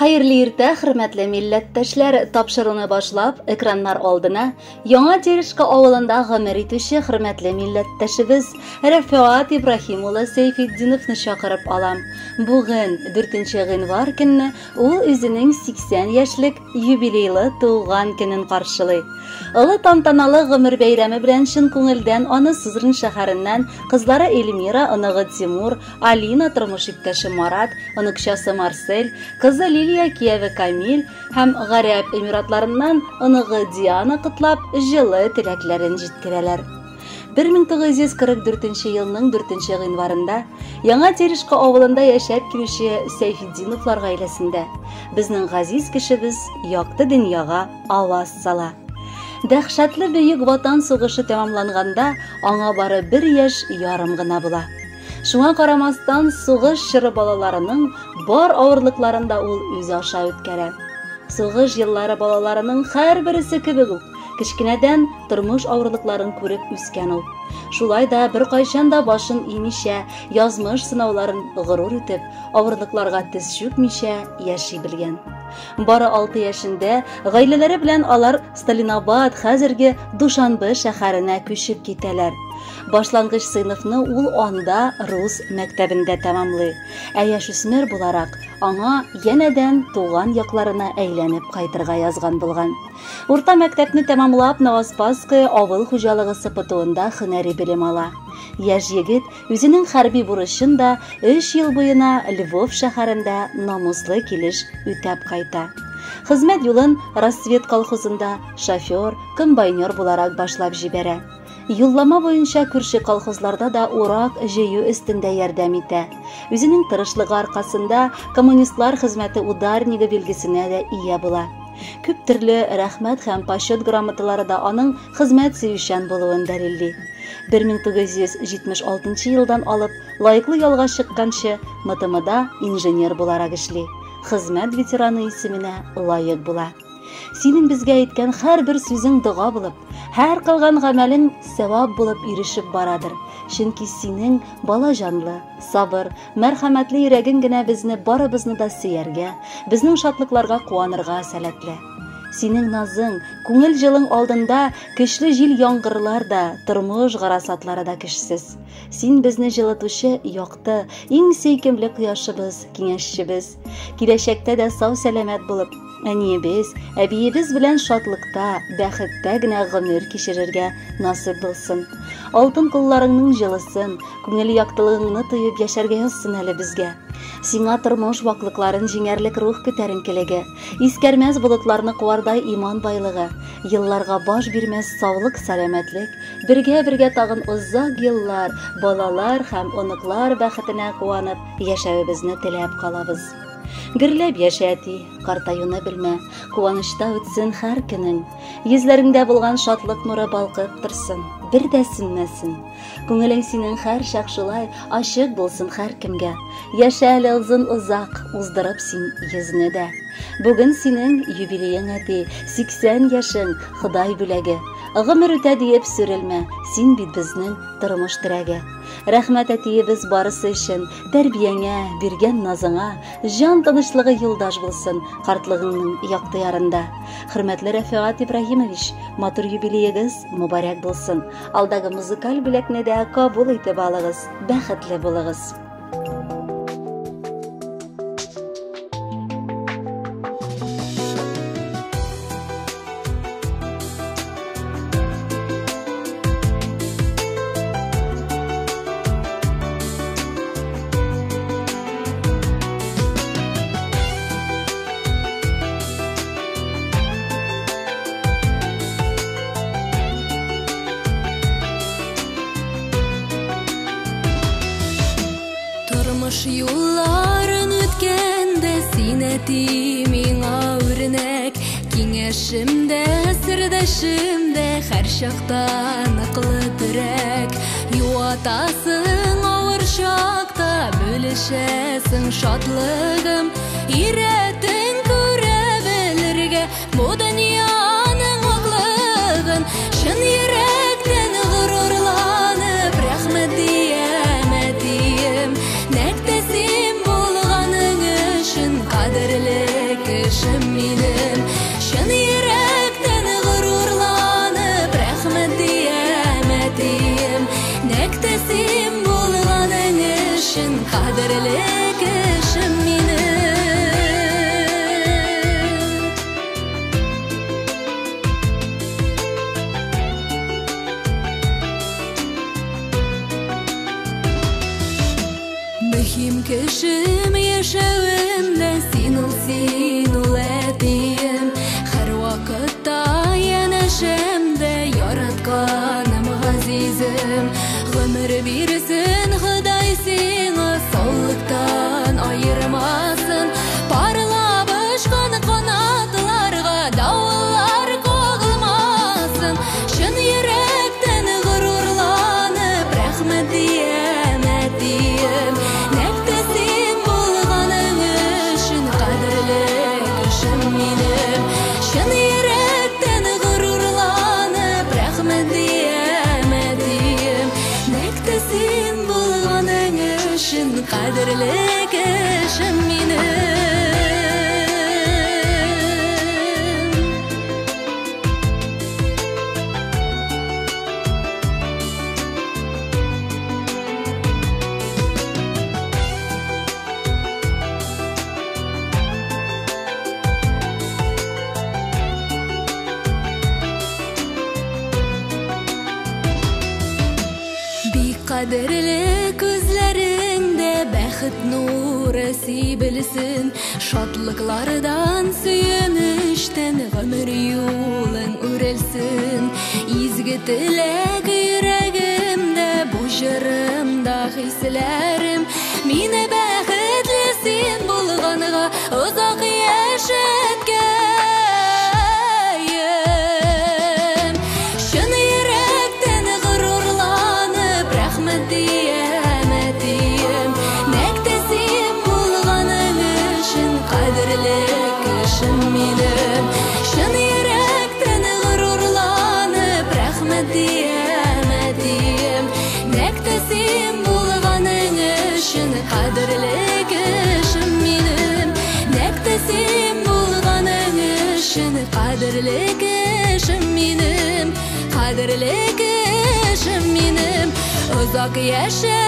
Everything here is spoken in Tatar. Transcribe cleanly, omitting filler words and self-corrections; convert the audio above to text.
Хәерле иртә, хөрмәтле милләттәшләр! Тапшыруны башлап, экраннар алдына Яңа Терешка авылында гомер итүче хөрмәтле милләттәшебез Рәфәат Ибраһим улы Сәйфетдиновны чакырып алам. Бүген, 4 гыйнвар көнне, ул үзенең 80 яшьлек юбилейлы туган көнен каршылый. Олы тантаналы гомер бәйрәме белән чын күңелдән аны Сызрань шәһәреннән кызлары Эльмира, оныгы Тимур, Алина, тормыш иптәше Марат, оныкчасы Марсель, кызы Лилия, кияве Камиль һәм Гарәп Эмиратларыннан оныгы Диана котлап, җылы теләкләрен җиткерәләр. 1944 елның 4 гыйнварында Яңа Терешка авылында яшәп килүче Сәйфетдиновлар гаиләсендә безнең газиз кешебез якты дөньяга аваз сала. Дәһшәтле Бөек Ватан сугышы тәмамланганда аңа бары бер яшь ярым гына була. Шуңа карамастан, сугыш чоры балаларының бар авырлыкларын да ул үзе аша үткәрә. Сугыш еллары балаларының һәрбересе кебек үк, кечкенәдән тормыш авырлыкларын күреп үскән ул. Шулай да беркайчан да башын имичә, язмыш сынауларын горур итеп, авырлыкларга тез чүкмичә яши белгән. Бары 6 яшендә гаиләләре белән алар Сталинабад, хәзерге Душанбе шәһәренә күчеп китәләр. Башлангыч сыйныфны ул анда рус мәктәбендә тәмамлый. Ә яшүсмер буларак, аңа янәдән туган якларына әйләнеп кайтырга язган булган. Урта мәктәпне тәмамлап, Новоспасское авыл хуҗалыгы СПТУында һөнәри белем ала. Яшь егет үзенең хәрби бурычын да 3 ел буена Львов шәһәрендә намуслы килеш үтәп кайта. Хезмәт юлын Рассвет колхозында шофер, комбайнер буларак башлап җибәрә. Юллама буенча күрше колхозларда да урак җыю өстендә ярдәм итә. Үзенең тырышлыгы аркасында коммунистлар хезмәте ударнигы билгесенә дә ия була. Күп төрле рәхмәт һәм почет грамоталары да аның хезмәт сөючән булуын дәлилли. 1976 елдан алып лаеклы ялга чыкканчы МТМда инженер буларак эшли. Хезмәт ветераны исеменә лаек була. Синең безгә әйткән һәрбер сүзең дога булып, һәр кылган гамәлең сәвап булып ирешеп барадыр. Чөнки синең бала җанлы, сабыр, мәрхәмәтле йөрәгең генә безне барыбызны да сөяргә, безнең шатлыкларга куанырга сәләтле. Синең назың, күңел җылың алдында көчле җил яңгырлар да, тормыш гарасатлары да көчсез. Син безне җылытучы якты, иң сөйкемле кояшыбыз, киңәшчебез. Киләчәктә дә сау-сәламәт булып, әниебез, әбиебез белән шатлыкта, бәхеттә генә гомер кичерергә насыйп булсын. Алтын кулларыңның җылысын, күңел яктылыгыңны тоеп яшәргә язсын әле безгә. Сиңа тормыш ваклыкларын җиңәрлек рух күтәренкелеге, искәрмәс болытларны куардай иман байлыгы, елларга баш бирмәс саулык, сәламәтлек, бергә-бергә тагын озак еллар балалар һәм оныклар бәхетенә куанып яшәвебезне теләп калабыз. Гөрләп яшә, әти, картаюны белмә, куанычта үтсен һәр көнең. Йөзләреңдә булган шатлык нуры балкып торсын, бер дә сүнмәсен. Күңелең синең һәр чак шулай ачык булсын һәркемгә. Яшә әле озын озак, уздырып син йөзне дә. Бүген синең юбилеең, әти, 80 яшең, Ходай бүләге. Гомер үтә диеп сүрелмә, син бит безнең тормыш терәге. Рәхмәт, әтиебез, барысы өчен, тәрбияңә, биргән назыңа, җан тынычлыгы юлдаш булсын картлыгыңның якты ярында. Хөрмәтле Рәфиат Ибраһимович, матур юбилеегыз мөбарәк булсын. Алдагы музыкаль бүләкне дә кабул итеп алыгыз, бәхетле булыгыз. Тормыш юлларын үткәндә син, әти, миңа үрнәк. Киңәшем дә, сердәшем дә, һәр чакта ныклы терәк. Юатасың авыр чакта, бүлешәсең шатлыгым. Өйрәттең күрә белергә бу дөньяның ваклыгын. Чын йөрәктән горурланып, рәхмәт диям, әтием. Нәкъ тә син булганың өчен кадерле кадерле кешем минем. Мөһим кешем яшәвемдә син ул, син ул әтием. Һәр вакытта янәшәмдә яратканым газизем. Гомер бирсен Ходай сиңа, саулыктан аермасын. Парлап очкан канатларга давыллар кагылмасын. Чын йөрәктән горурланып рәхмәт диям әтием. Нәкъ тә син булганың өчен кадерле кешем минем. Чын йөрәктән горурланып рәхмәт диям әтием. Нәкъ тә син булганың өчен кадерле кешем минем. Бик кадерле күзләреңдә бәхет нуры сибелсен. Шатлыклардан, сөенечтән гомер юлың үрелсен. Изге теләк йөрәгемдә, бу җырымда хисләрем. Мине бәхетле син булганга озак яшәткәем. Чын йөрәктән горурланып рәхмәт диям әтием. Нәкъ тә син булганың өчен кадерле кешем минем. Чын йөрәктән горурланып рәхмәт диям әтием. Нәкъ тә син булганың өчен кадерле кешем минем. Нәкъ тә син булганың өчен кадерле кешем минем. Кадерле кешем минем. Озак яшә,